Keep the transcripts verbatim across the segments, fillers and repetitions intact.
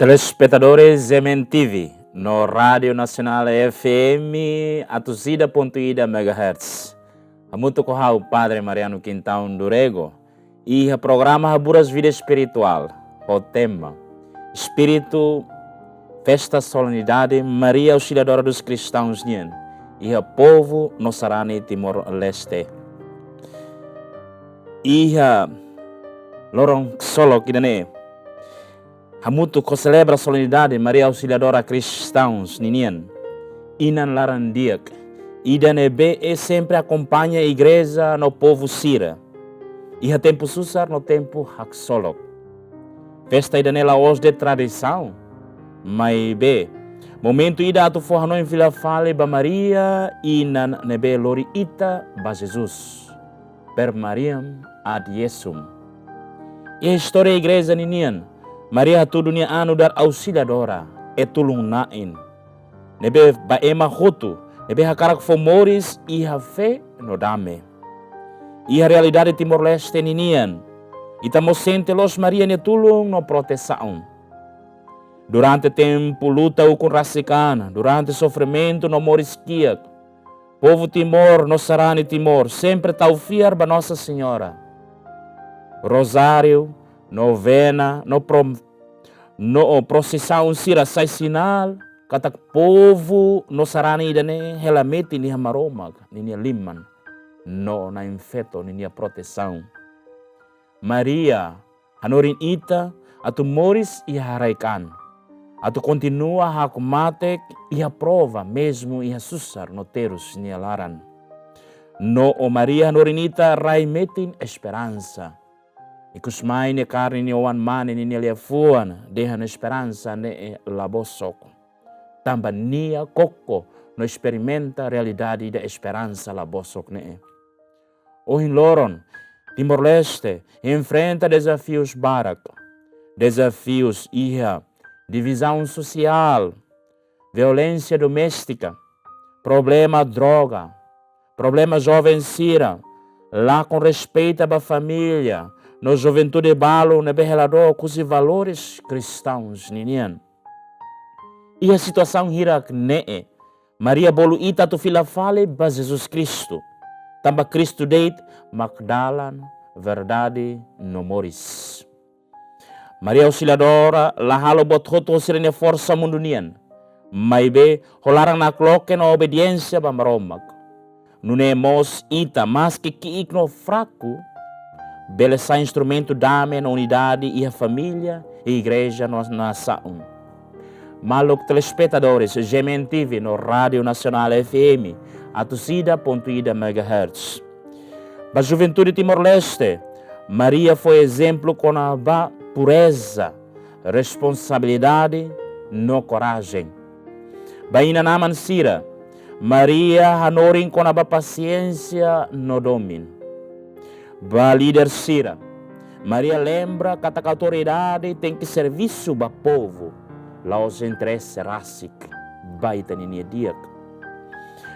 Telespetadores M N T V no Rádiu Nasionál F M atus ida pontu ida megahertz. Hamutuk ho ha'u Padre Mariano Quintão do Rego, iha programa Haburas Vida Espirituál, ho tema Espíritu, Festa Solenidade Maria Auxiliadora dos Cristãos nian, iha povu no sarani Timor-Leste. Iha loron ksolok ida-ne'e, hamutuk ho selebra solenidade Maria Auxiliadora Cristãos ninian, inan laran-di'ak, ida ne'ebé sempre akompaña igreja no povu sira iha tempu susar no tempu haksolok. Festa ida-ne'e la'ós de'it tradisaun, maibé momentu ida atu fó hanoin fila fali ba Maria, inan ne'ebé lori ita ba Jesus. Per Mariam ad Jesum. Iha istória igreja ninian, Maria hatudu nia an nu'udar auxiliadora, e tulun-na'in, ne'ebé ba ema hotu ne'ebé hakarak fó moris iha fé no dame. Iha realidade Timor-Leste ninian, ita mós sente loos Maria nia tulun no protesaun. Durante tempu luta ukun rasik an, durante sofrimentu no moris kiak, povu Timor no sarani Timor sempre tau fiar ba Nossa Senhora. Rozáriu, novena no pro-, no prosisaun sira sai sinál katak povu no sarani ida-ne'e hela metin iha Maromak ninia liman no Na'in-Feto ninia protesaun. Maria hanorin ita atu moris iha haraik an, atu kontinua hakmatek iha prova, mezmu iha susar no terus nia laran. No Maria hanorin ita rai metin esperansa. Ikusmai nia karne nia oan-mane ninia liafuan dehan esperansa ne'e la bosok. Tanba nia koko no esperimenta realidade ida esperansa la bosok ne'e. Ohin loron, Timor-Leste enfrenta dezafius barak. Dezafius iha divizaun sosiál, violénsia doméstika, problema droga, problema joven sira, lakon respeita ba família, no juventude balu ne'ebé hela dook husi valores kristaun ninian. Iha situasaun hirak-ne'e, Maria bolu ita atu fila fali ba Jesus Kristu. Tanba Kristu de'it mak dalan, verdade no moris. Maria Auxiliadora la halo buat hotu ho sira-nia forsa mundu nian, maibé ho laran nakloke no obediénsia ba Maromak. Nune'e mós ita, maski ki'ik no fraku, bele sai instrumentu dame no unidade iha família, igreja no nasaun. Maluk telespetadores G M N T V no Rádiu Nasionál F M atus ida pontu ida megahertz. Ba juventude Timor-Leste, Maria fó ezemplu kona-ba pureza, responsabilidade no korajen. Ba inan-aman sira, Maria hanorin kona-ba pasiénsia no domin. Ba líder sira, Maria lembra katak autoridade tenke servisu ba povu, la'ós interese rasik ba ita ninia di'ak.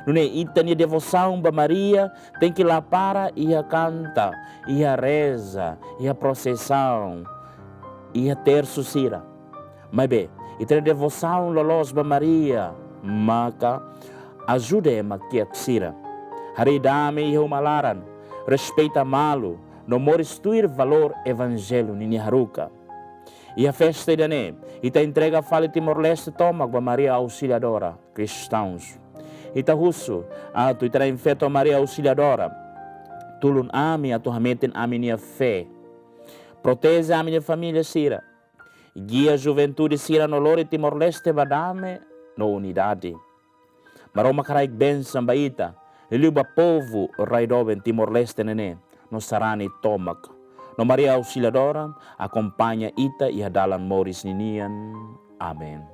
Nune'e ita-nia devosaun ba Maria tenke la para iha kanta, iha reza, iha prosisaun, iha tersu sira. Maibé, ita-nia devosaun loloos ba Maria maka ajuda ema kiak sira, harii dame iha uma laran, respeita malu, no moris tuir valór evanjellu ninia haruka. Iha festa ida-ne'e, ita entrega fali Timor-Leste tomak ba Maria Auxiliadora, Cristãos. Ita husu atu ita-nia Na'in-Feto Maria Auxiliadora tulun ami atu hametin ami-nia fé, proteje ami-nia família sira, gia juventude sira no lori Timor-Leste ba dame no unidade. Maromak haraik bensaun ba ita, liuliu ba povu rai doben Timor-Leste ne'e no sarani tomak. No Maria Auxiliadora akompaña ita iha dalan moris ninian. Amen.